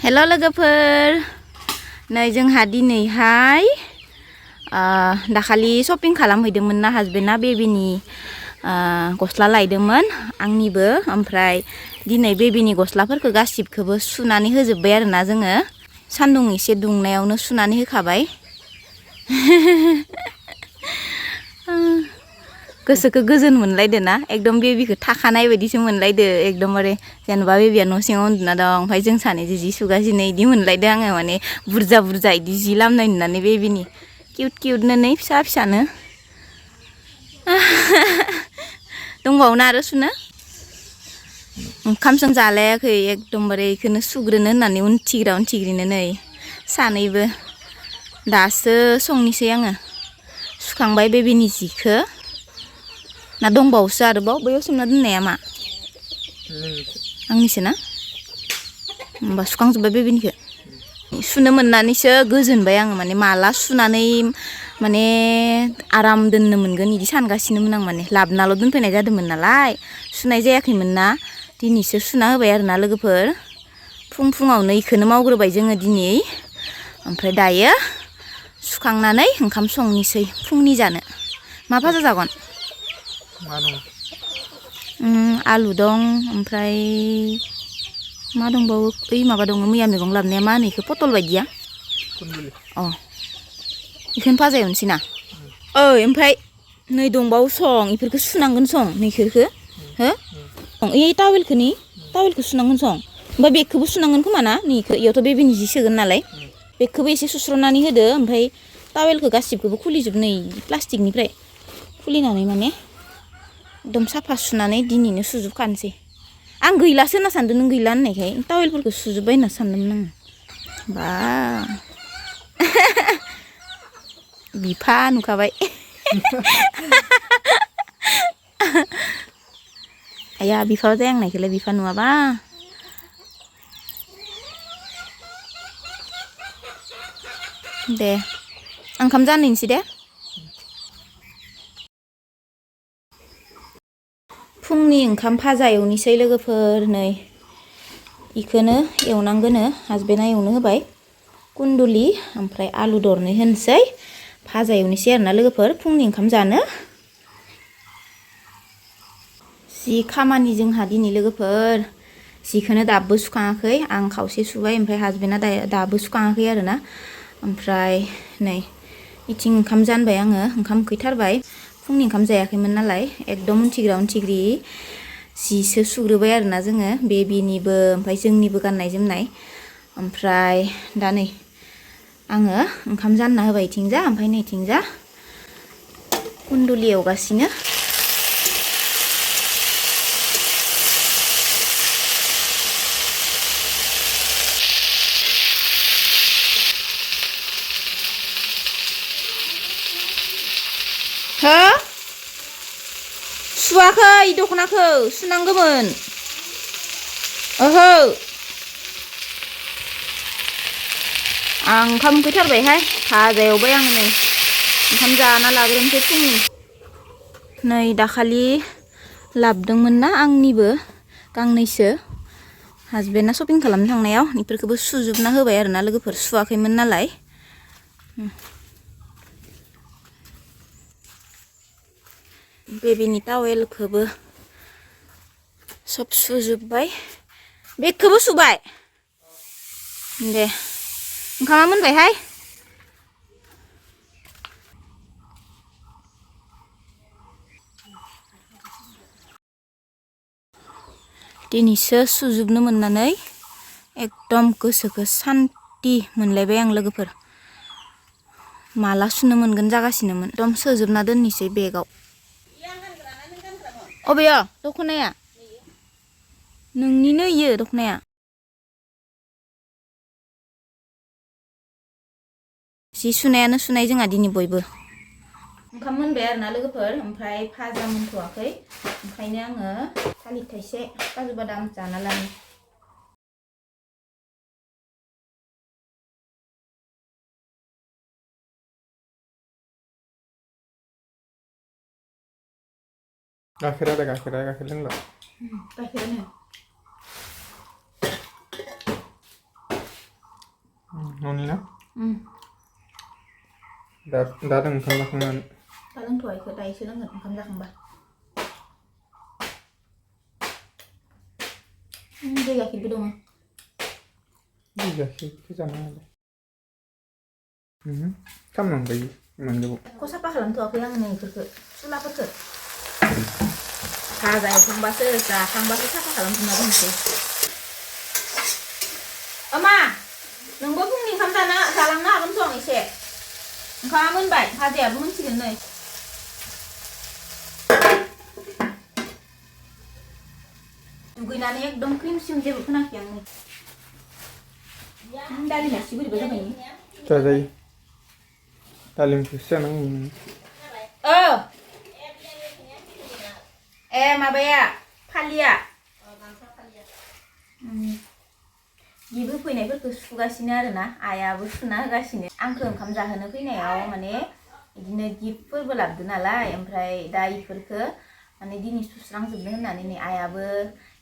हेल' लोगोफोर नै जोंहा दिनैहाय दाखालि शपिं खालामहैदोंमोन ना हासबेन्डआ बेबिनि गस्ला लायदोंमोन आंनिबो ओमफ्राय दिनै बेबिनि गस्लाफोरखौ गासिबखौबो सुनानै होजोबबाय आरोना जोङो सान्दुं एसे दुंनायावनो सुनानै होखाबाय गोसोखौ गोजोन मोनलायदो ना एकदम बेबिखौ थाखानाय बायदिसो मोनलायदो एकदमबारे जेनेबा बेबिया न' सिङाव उन्दुना दं ओमफ्राय जों सानैजों जि सुगासिनो इदि मोनलायदो आङो माने बुरजा बुरजा इदि जि लामनाय नुनानै बेबिनि किउट किउटनो नै फिसा फिसानो दंबावोना आरो सुनो ओंखाम जालायाखै एकदमबारे इखौनो सुग्रोनो होननानै उनथिग्रिनो नै सानैबो दासो संनिसै आङो सुखांबाय बेबिनि जिखौ ना दंबावोसो आरोबाव बैयाव सोमना दोननाया मा आंनिसो ना होमबा सुखांजोब्बाय बेबिनिखौ सुनो मोननानैसो गोजोनबाय आङो माने माला सुनानै माने आराम दोननो मोनगोन इदि सानगासिनोमोन आं माने लाबोनाल' दोनफैनाय जादोंमोन नालाय सुनाय जायाखैमोन ना दिनैसो सुना होबाय आरोना लोगोफोर फुङावनो इखौनो मावग्रोबाय जोङो दिनै ओमफ्राय दायो सुखांनानै ओंखाम संनिसै फुंनि जानो मा भाजा जागोन आलु दं ओमफ्राय मा दंबावो ओइ माबा दङ मैया मैगं लाबोनाया मा होनो इखौ पटल बायदिया इखौनो भाजा एवनोसै ना ओमफ्राय नै दंबावो सं इफोरखौ सुनांगोन सं नैखो हो ओइ टावेलखौ सुनांगोन सं ओमफ्राय बेगखौबो सुनांगोन खोमा ना नैखौ इयावथ' बेबिनि जि सोगोन नालाय बेगखौबो एसे सुस्र'नानै होदो ओमफ्राय टावेलखौ गासिबखौबो खुलिजोब नै प्लास्टिकनिफ्राय खुलिनानै माने एकदम साफा सुनानै दिनैनो सुजोबखानोसै आं गैलासो होनना सानदों नों गैला होननायखाय टावेलफोरखौ सुजोब्बाय होनना सानदोंमोन आङो बा बिफा नुखाबाय आया बिफा जायांनायखौलाय बिफा नुवाबा दे ओंखाम जानोसै दे फुंनि ओंखाम भाजा एवनोसै लोगोफोर नै इखौनो एवनांगोनो हासबेन्डआ एवनो होबाय कुन्दुलि ओमफ्राय आलु दरनै होनोसै भाजा एवनोसै आरोना लोगोफोर फुंनि ओंखाम जानो जि खामानि जोंहा दिनै लोगोफोर जिखौनो दाबो सुखाङाखै आं खावसे सुबाय ओमफ्राय हासबेन्डआ दाबो सुखाङाखै आरोना ओमफ्राय नै इथिं ओंखाम जानबाय आङो ओंखाम उखैथारबाय फुंनि ओंखाम जायाखैमोन नालाय एकदम उनथिग्रि जिसो सुग्रोबाय आरोना जोङो बेबिनिबो ओमफ्राय जोंनिबो गाननाय जोमनाय ओमफ्राय दा नै आङो ओंखाम जानना होबाय इथिंजा ओमफ्राय नैथिंजा कुन्दुलि एवगासिनो हो सुवाखै दख'नाखौ सुनांगौमोन ओहो आं ओंखाम उखैथारबायहाय भाजा एवबाय आङो नै ओंखाम जाना लाग्रोनोसै फुंनि नै दाखालि लाबोदोंमोन ना आंनिबो गांनैसो हासबेन्डआ शपिं खालामनो थांनायाव इफोरखौबो सुजोबना होबाय आरोना लोगोफोर सुवाखैमोन नालाय बेबिनि टावेलखौबो सब सुजोबबाय बेगखौबो सुबाय दे ओंखामा मोनबायहाय दिनैसो सुजोबनो मोननानै एकदम गोसोखौ सान्ति मोनलायबाय आं लोगोफोर माला सुनो मोनगोन जागासिनोमोन एकदम सोजोबना दोननोसै बेगाव अबेयो दख'नाया नोंनिनो इयो दख'नाया जि सुनायानो सुनाय जोंहा दिनै बयबो ओंखाम मोनबाय आरोना लोगोफोर ओमफ्राय भाजा मोनथ'वाखै ओंखायनो आङो थालिर थाइसे काजु बादाम जाना लानि गाइखेर लोंला गाइखेरानो न'नि ना दा जों ओंखाम जाखांनानै दा लोंथ'वाखै दायोसो लोंगोन ओंखाम जाखांबा दै गाइखेरबो दङ दै गाइखेरखौ जानो हागौ खालामनांबाय मोनजोबो खौ साफा खालामथ'वाखै आं नैफोरखौ सुलाफोरखौ भाजा एवखांबासो जाखांबासो साफा खालामफिनना दोनसै मा नोंबो फुंनि ओंखाम जालांनो हागोन सं एसे ओंखामा मोनबाय भाजायाबो मोनसिगोन नै दुगैनानै एकदम क्रिम सिम जेबो खोनाखै आं नै दालिमा एसे बोरैबा जाबाय जाजायो दालिमखौसो जानांगौ ए माबाया फालिया बिबो फैनायफोरखौ सुगासिनो आरोना आइयाबो सुना होगासिनो आंखौ ओंखाम जाहोनो फैनायाव माने बिदिनो गिफ्टफोरबो लाबोदो नालाय ओमफ्राय दा इफोरखौ माने दिनै सुस्रांजोबनो होननानै नै आइयाबो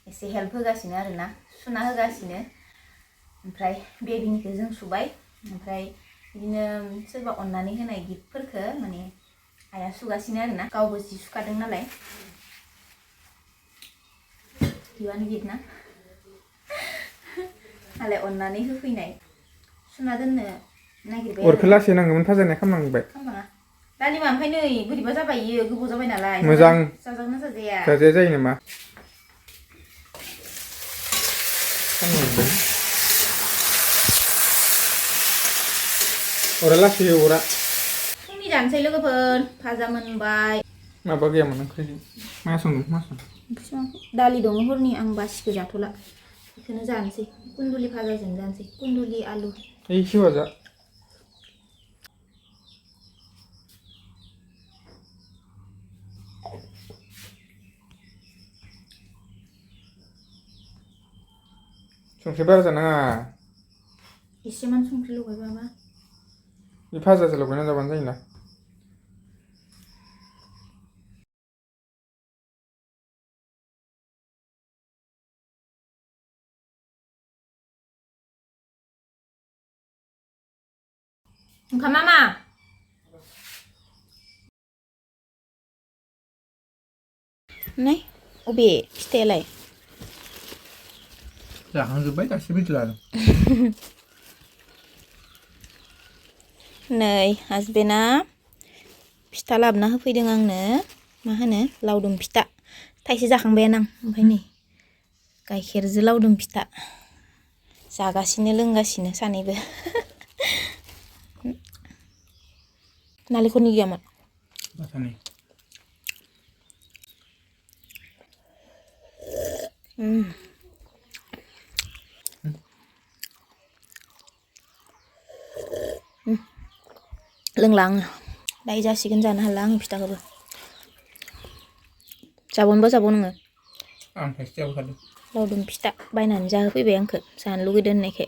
एसे हेल्प होगासिनो आरोना सुना होगासिनो ओमफ्राय बेबिनिखौ जों सुबाय ओमफ्राय बिदिनो सोरबा अननानै होनाय गिफ्टफोरखौ माने आइया सुगासिनो आरोना गावबो जि सुखादों नालाय बिबानो गिफ्ट ना आलाय अननानै होफैनाय सुना दोननो नागिरबाय अरखौ लासै नांगौमोन फाजानाय खालामनांबाय खालामा दालिमा ओमफ्राय नै बोरैबा जाबाय इयो गोबाव जाबाय नालाय मोजां जाजागोन ना जाजाया जाजाया जायो नामा अरा लासै अरा फुंनि जानोसै लोगोफोर भाजा मोनबाय माबा गैयामोन ओंख्रि मा संदों दालि दङ हरनि आं बासिखौ जाथ'ला बेखौनो जानोसै कुन्दुलि भाजाजों जानोसै कुन्दुलि आलु ओइ खिवा जा संख्रि बारा जानाङा एसेमान संख्रि लगायबाबा बे भाजाजों लगायना जाबानो जायोना ओंखामा मा नै अबे फिथायालाय जाखांजोब्बाय गासैबो लादों नै हासबेन्डआ फिथा लाबोना होफैदों आंनो मा होनो लावदुम फिथा थाइसे जाखांबायानो आं ओमफ्राय नै गाइखेरजों लावदुम फिथा जागासिनो लोंगासिनो सानैबो नालेंखरनि गैयामोन लोंला आङो दायो जासिगोन जानो हाला आं फिथाखौबो जाबावनोबा जाबाव नोङो आं थाइसे जाबोखादों लावदुम फिथा बायनानै जाहोफैबाय आंखौ जानो लुगैदों होननायखाय